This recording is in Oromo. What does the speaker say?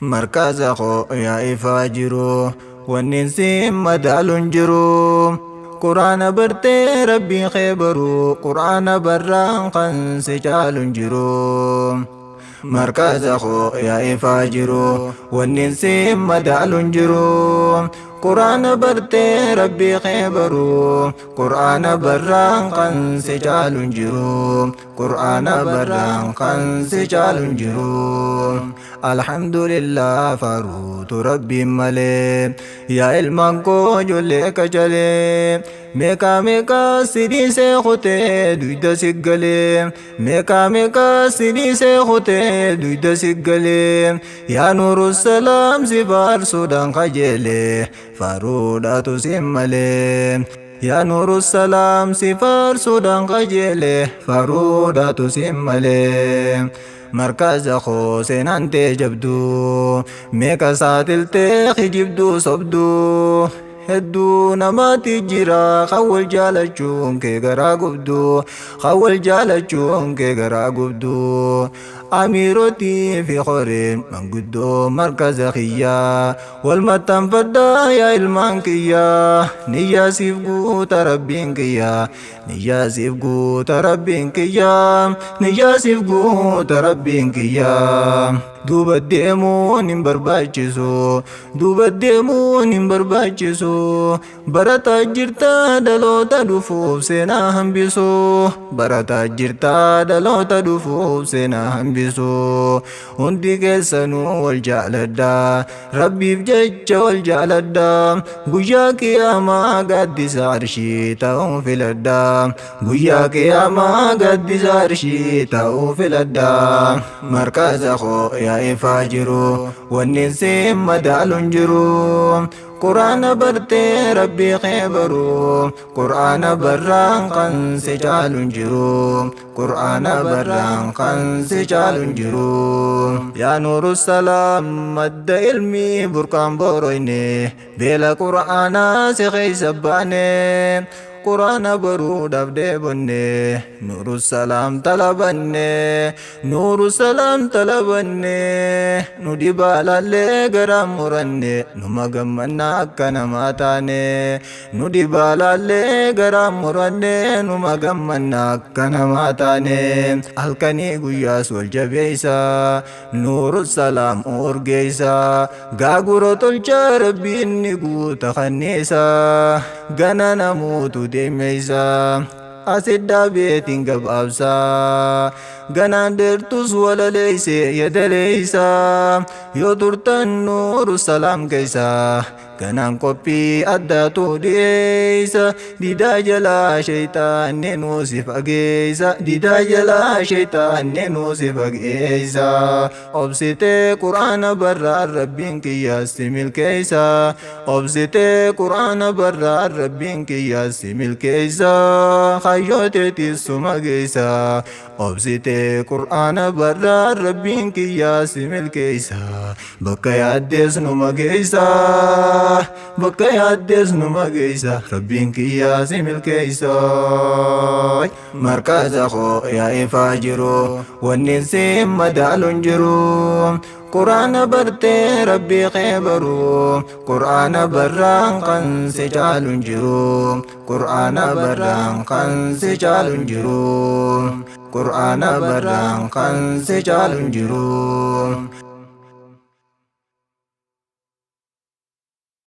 Markaza koo yaa ifaa jiru, wanni si madaaluun jiru. Quraana bartee rabbii kee baruu, quraana barraan kan si caaluun jiru. Markaza koo yaa ifaa jiru, wanni si madaaluun jiru. Quraana bartee rabbii kee baruu, quraana barraan kan si caaluun jiru. Quraana barraan kan si caaluun jiru. Alhamdulillah, faaruutu rabbiin malee. Yaa ilmaan koo ijoollee qacalee, meeqaa meeqaa sidhiisee kutee duyda siggalee, meeqaa meeqaa sidhiisee kutee duyda siggalee. Yaa Nuuru Salaam, si faarsuudhaan qajeelee, faaruudhaatu sin malee. Yaa Nuuru Salaam, si faarsuudhaan qajeelee, faaruudhaatu sin malee. Markaza koo, seenaan tee jabduu, meeqa saaxiltee kijibduu sobduu. Hedduu namaatti jira kan wal jaalachuun kee garaa gubduu, kan wal jaalachuun kee garaa gubduu. Amiirotii fi qoreen manguddoo markaza kiyyaa, wal maxxanfadhaa yaa ilmaan kiyyaa. Niyyaa siif guuta rabbiin kiyyaa, niyyaa siif guuta rabbiin kiyyaa, niyyaa siif guuta rabbiin kiyyaa. Duuba deemuun hin barbaachisu, duuba deemuun hin barbaachisu. Barataa jirta dhaloota dhufuuf seenaa hambisu, barataa jirta dhaloota dhufuuf seenaa hambisu. Hundi keessanuu wal jaaladha, rabbiif jecha wal jaaladha. Guyyaa qiyaamaa gaaddisa arshii ta'uu filadha, guyyaa qiyaamaa gaaddisa arshii ta'uu filadha. Markaza koo yaa ifaa jiru, wanni si madaaluun jiru. Quraana bartee rabbii kee baruu, quraana barraan kan si caaluun jiru. Quraana barraan kan si caaluun jiru. Yaa Nuuru Salaam, madda ilmii burqaan boroyne, beela quraanaa si keessa baane. Quraana baruudhaaf deebonne, Nuuru Salaam talabanne, Nuuru Salaam talabanne. Nu dhibaalaallee garaa muranne, numa gammannaa akka namaa taane. Nu dhibaalaallee garaa muranne, numa gammannaa akka namaa taane. Halkanii guyyaas wal jabeessa, Nuuru Salaam urgeessa. Gaagura tolchaa, rabbiin ni guuta kanneessa. Gana namuutu deemeessa, asiddaa beetiin gabaabsa. Ganaan dheertus walaleeyse yadaleeysa, yoo turtan Nuuru Salaam keessa. Ganaan qophii addaatu dhiyeeysa, didaa jalaa shayxaanni nuusi fageeysa, didaa jalaa shayxaanni nuusi fageeysa. Obsitee quraana barraan rabbiin kiyyaasti milkeeysa, obsitee quraana barraan rabbiin kiyyaasti milkeeysa. Kayyooteetis suma geeysa. Obsitee quraana barraan rabbiin kiyyaasti milkeeysa, bakka yaaddees numa geeysa, bakka yaaddees numa geeysa, rabbiin kiyyaasi milkeeysa. Markaza koo yaa ifaa jiru, wanni si madaaluun jiru. Quraana bartee rabbii kee baruu, quraana barraan kan si caaluun jiru. Quraana barraan kan si caaluun jiru. Quraana barraan kan si caaluun jiru.